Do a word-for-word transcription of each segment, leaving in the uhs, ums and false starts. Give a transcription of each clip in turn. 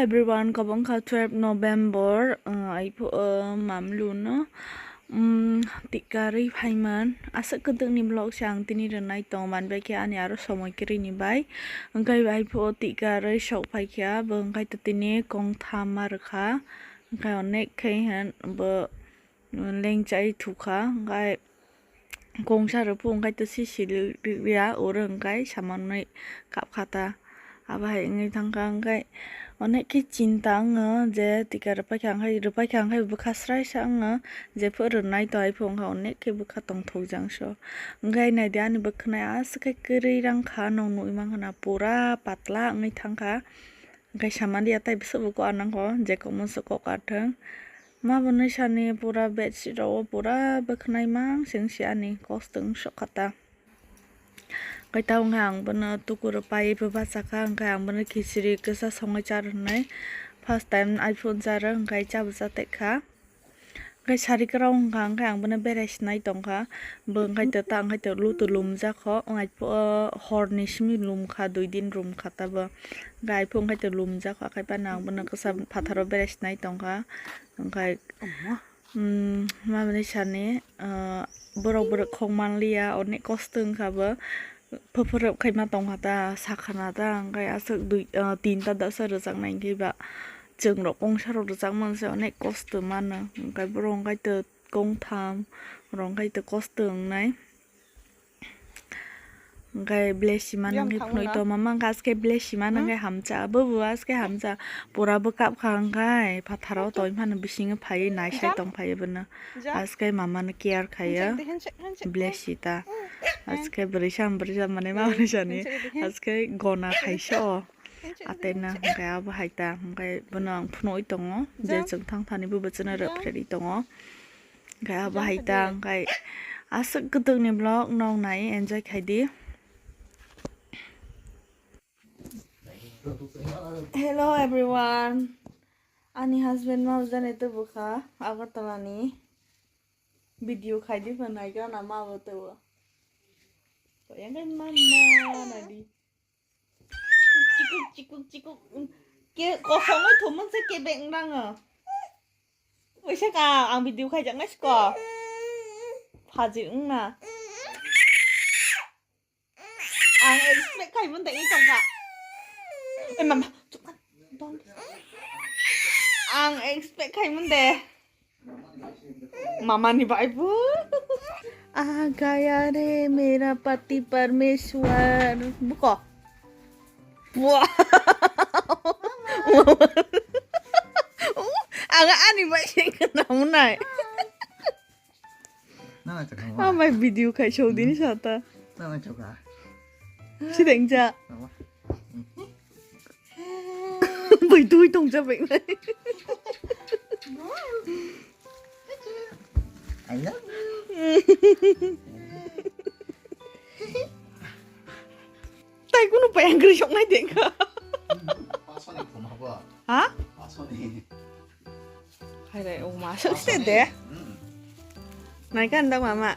Everyone, kwbangkha twelve November, uh, aiphuh, uh, mamlu no, um, tika rwi phaiman. Aswk kwdwkni vlog se ang tini rwnai tong, manbai khe ani aro somoi kwrwini bai. Hwnkhe aiphuh tika rwi sok phaikha, bo hwnkhe tini kongtham ma rwkha. Hwnkhe onek khe bo lengchai thukha, hwnkhe kongsa rwphu hwnkhe to sisi rwya, oro hwnkhe samanwi kapkha ta. Abo hai wngwi thangkha, hwnkhe onek khe chinta wngo je tika rwpaikha, hwnkhe rwpaikha, hwnkhe bwkha sraisa wngo, jephru rwnai to, aiphuh hwnkhe onek khe bwkha tongthokjak so. Hwnkhe naidi ani bwkhwnai aswk khe kwrwi rangkha, nwng nugwi mankha na, pura patla wngwi thangkha. Hwnkhe samani ya tei bwswk bo kok nangkho, je kokmon se kok arthwng. Ma bwnwi sani pura bedsheet rok o pura bwkhwnai mang se wngsi ani kostwng sok kha ta. Hwnkhe tabuk hwnkhe ang bono tuku rwpaiwi bwbachakha, hwnkhe ang bono khichiri kwsa songwi char hwnwi. First time iphone charo, hwnkhe chabo cha tei kha. Hwnkhe sari kwrwng wngkha, hwnkhe ang bono berai sinai tongkha. Bo hwnkhe to ta, hwnkhe to lutu lumjak kho, wng aiphuh horni simi lumkha, dui din lumkha ta bo. Hwnkhe aiphuh hwnkhe to lumjak kho, akhai phano ang bono kwsa phatharo berai sinai tongkha. Hwnkhe, um, ma bwnwi sani, uh, borok borok khok manliya, onek kosto wngkha bo. Phwphwrwk khaima tongkha ta, sakha na ta, hwnkhe aswk dui, ah, tinta dasa rwjaknai hwnkhe ba chwng rok kongsa rok rwjakmani se onek kosto mano, hwnkhe borok hwnkhe to kongtham rok hwnkhe to kosto wngnai. Hwnkhe blesi mano hwnkhe phunui to mama hwnkhe aske blesi mano hwnkhe hamcha, bobo aske hamcha, pura bo kapkha hwnkhe phatharo toi phano bisingo phaiwi naisai tongphaiwi bono. Aske mama no care khaiyo. Blesi ta. Aske bwrwi sam bwrwi sam manwi ma manwi sani. Aske gona khaisa o. Atena hwnkhe abo hai ta. Hwnkhe bono ang phunugwi tongo. Je chwng thang thani bo bochano rwphredi tongo. Hwnkhe abo hai ta. Hwnkhe aswk kwtwkni vlog no nai enjoy khaidi. Hello everyone. Ani husband ma ujani tubukha Agartala ni. Video khaidi pha naigra na ma bo tubu. To yang kan mama nadi. Chikuk, chikuk, chikuk, chikuk. Ke kosong oi thumon se ke beng rang. Waisa ka ang video khaijak nai sko. Phaji wngna. Ang expect khaimon de wng tongkha. Eh, mama, chukma. Don't. Ang expect khaimon de. Mama ni bai bu. आ गया रे मेरा पति परमेश्वर। Buko. Wow. Ang ani bai se khna munai. Nana chakha. Amai video khai chol dini sata. Nana chakha. Sideng ja. Bai tui tong ja bai. I love you. Tai kunu pai ang gri sok nai dek. Pasani phone habo. Ha? Pasani. Hai rai, o ma sok se de. Hmm. Nai kan dak mama.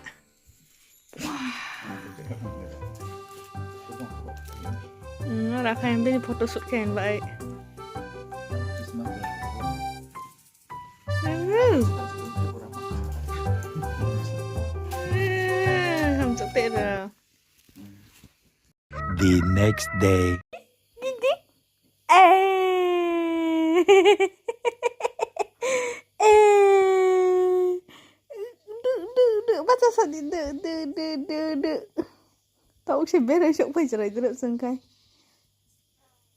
Hmm, ora khain bini photo shoot khain bai. Hmm. Hmm, hamjak te ra. The next day. Didi. Eh. Eh. Du, du, du. Bacha sadi. Du, du, du, du, du. Tau se berai sok pai chwrai dwrwk chwng khai.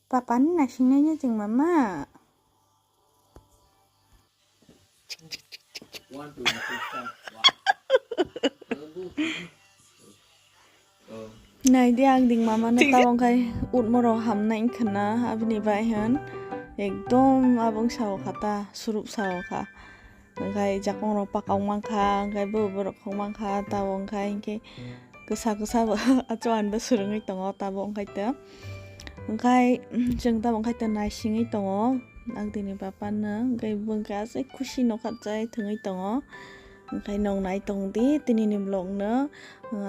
Papa ni naising nai nai chwng mama. Nai di ang ding mama no tabok khai utmo rok hamnai wngkha na aboni bai hwn ekdom abong sao kha ta surup sao kha. Hwnkhe jakong rok pakau mankha, hwnkhe bo borok khok mankha, tabok hwnkhe, hwnkhe kwsa kwsa bo achuan bo swrwngwi tongo, tabok hwnkhe to. Hwnkhe chwng tabok hwnkhe to naisingwi tongo, ang tini papa no, hwnkhe bo hwnkhe aswk khusi nokha chai thwngwi tongo. Hwnkhe nwng nai tong di tini ni vlog no,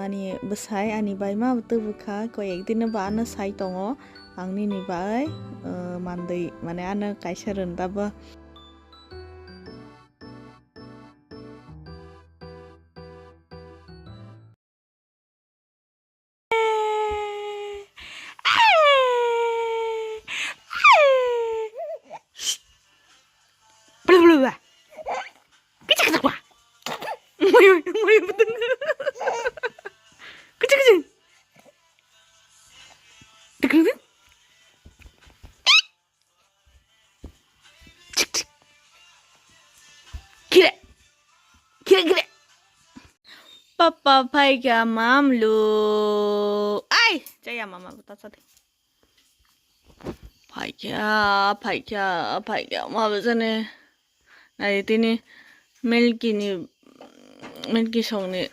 ani bwsai, ani bai ma bo tubukha, koi ek din no bo ano sai tongo. Ang nini bai, uh, mandwi, mane ano kaisa rwnda bo. Bla, bla, bla. Kecil, kecil, wah. Moyo, moyo, betul. Kecil, kecil. Dik, dik, dik. Cik, cik. Kire. Kire, kire. Papa phaikha mamlu. Ai, chaya mama, ta chadi. Phaikha, phaikha, phaikha, ma bujani. Nai tini Milky ni, Milky song ni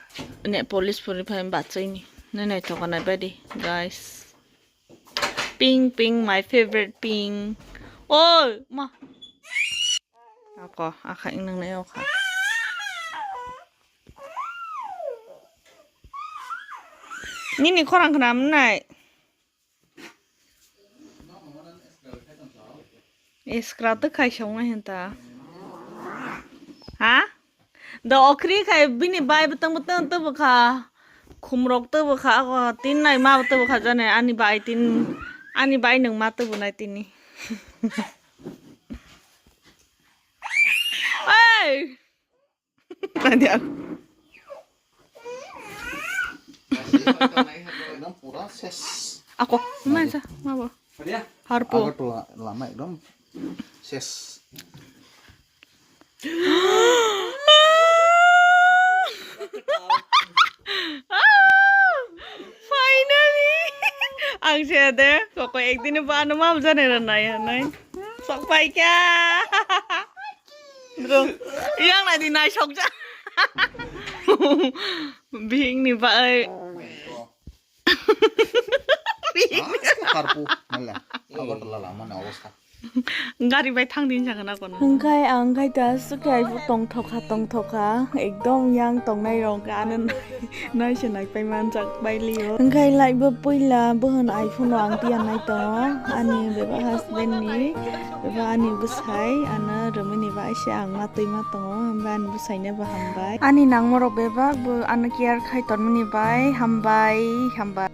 ne police puri phai bachai ni. Nai nai thoka nai badi, guys. Pink, pink, my favorite pink. Oi, ma. Ako, akha ingnang nai okha. Nini khorang khna mnai. Iskra to khai songma hinta. Ha? Do okri khai bini bai butang butang to bukha. Khumrok to bukha, ako tin nai ma to bukha jane ani bai tin, ani bai nung ma to bunai tini. Hey! Adi aku. Ekdom pura ses. Ako, mana sa, ma bo? Harpo. Agartala lama ekdom ses. Finally! Ang siya de, koko ekdin ba ano ma jane ra nai, nai. Sok pai kya? Bro, yang nai di nai sok ja. Bihing ni ba ai. Bihing ni. Harpo, mala. Agartala lama na obostha. Gari bai thang din sakha na kono. Hwnkhe ang khai ta aswk khe iPhone tongthokha, tongthokha. Ekdom yang tongnai rok ano nai se nai pai manjak bai lio. Hwnkhe lai bo puila bohon iPhone o ang tiya nai tongo. Ani bebak husband ni, bebak ani bwsai ano romwi ni bai se ang ma twi ma tongo. Hwnba ani bwsai no bo hambai. Ani nangma rok bebak bo ano care khai tonmani bai hambai, hambai.